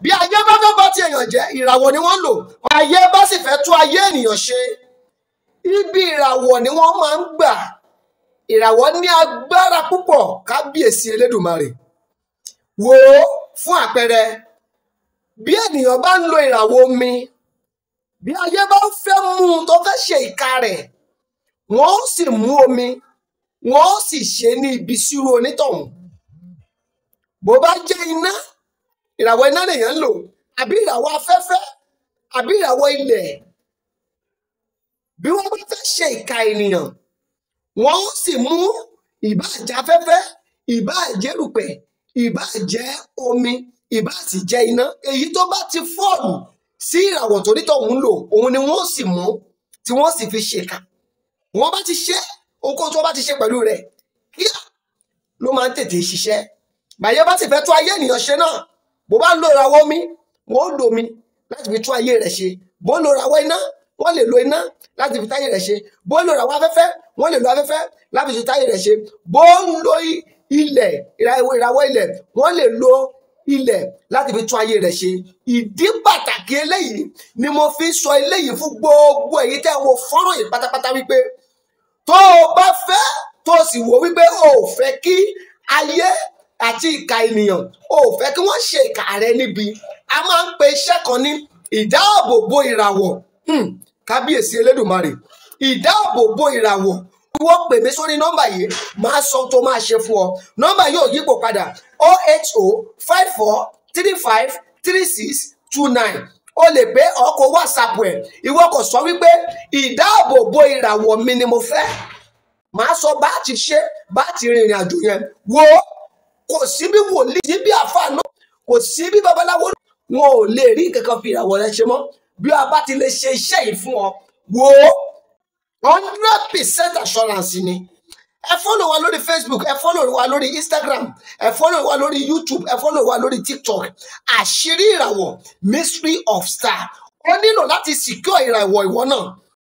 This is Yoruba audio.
Bí ayé bá fẹ́ bá ti èèyàn jẹ́, ìràwọ̀ ni wọ́n lò. Ayé bá sì fẹ́ tún ayé ènìyàn ṣe, ibi ìràwọ̀ ni wọ́n máa ń gbà. Ìràwọ̀ ní agbára púpọ̀, kábíyèsí Elédùmarè. Wò ó fún àpẹẹrẹ, bí ènìyàn bá ń lo ìràwọ̀ omi, bí ayé bá fẹ́ mú un tó fẹ́ ṣe ìka rẹ̀, wọ́n ó sì mú omi, wọ́n ó sì ṣe ní ibi sírú onítọ̀hún. Bó bá jẹ́ iná, ìràwọ̀ iná lèèyàn ń lò, àbí ìràwọ̀ afẹ́fẹ́, àbí ìràwọ̀ ilẹ̀. Bí wọ́n bá fẹ́ ṣe ìka ènìyàn, wọ́n ó sì mú ìbáà jẹ́ afẹ́fẹ́, ìbáà jẹ́ erùpẹ̀, ìbáà jẹ́ omi, ìbáà sì jẹ́ iná. Èyí tó bá ti fọ́ọ̀lù sí ìràwọ̀ tó nítọ̀hún ń lò, òun ni wọ́n ó sì mú tí wọ́n sì fi ṣèkà. Wọ́n bá ti ṣe ohunkóhun tí wọ́n bá ti ṣe pẹ̀lú rẹ̀, kíá ló máa ń tètè ṣiṣẹ́. Bàyẹ bá sì fẹ́ tún ayé ènìyàn ṣe náà, bó bá lo ìràwọ̀ omi, wọ́n ó lo omi láti fi tún ayé rẹ̀ ṣe. Bó lo ìràwọ̀ iná, wọ́n lè lo iná láti fi táyé rẹ̀ ṣe. Bó lo ìràwọ̀ afẹ́fẹ́, wọ́n lè lo afẹ́fẹ́ láti fi táyé rẹ̀ ṣe. Bó ń lo ilẹ̀, ìràwọ̀ ilẹ̀, wọ́n lè lo ilẹ̀ láti fi tún ayé rẹ̀ ṣe. Ìdí pàtàkì eléyìí ni mo fi sọ eléyìí fún gbogbo èyí tẹ́ wo fọ́nrán yìí pátápátá wípé tó o bá fẹ́, tó o sì wò wípé o ò fẹ́ kí ayé àti ìka ènìyàn, o ò fẹ́ kí wọ́n ṣe ìka rẹ níbi. A máa ń pe iṣẹ́ kan ní ìdáàbòbò ìràwọ̀. Kábíyèsí Elédùmarè, ìdáàbòbò ìràwọ̀. Wọ́n pè mí sórí nọ́mbà yìí, máa sọ tó máa ṣe fún ọ. Nọ́mbà yóò yípo padà 08054353629. O lè pé ọkọ̀ WhatsApp ẹ̀. Ìwọ kò sọ wípé ìdáàbòbò ìràwọ̀ mi ni mo fẹ́. Màá sọ bá ti ṣe, bá ti rìnrìn àjò yẹn. Wo, kò sí bí wòlíì, sí bí àfáà náà, kò sí bí babaláwo, wọn ò lè rí nǹkan fi ìràwọ̀ rẹ ṣe mọ́. Bí a bá ti lè ṣe iṣẹ́ yìí fún ọ, wo 100% assurance ni. Ẹ follow wa lórí Facebook, ẹ follow wa lórí Instagram, ẹ follow wa lórí YouTube, ẹ follow wa lórí TikTok. Àṣírí ìràwọ̀, Mystery of Star. O nílò láti secure ìràwọ̀ ìwọ náà.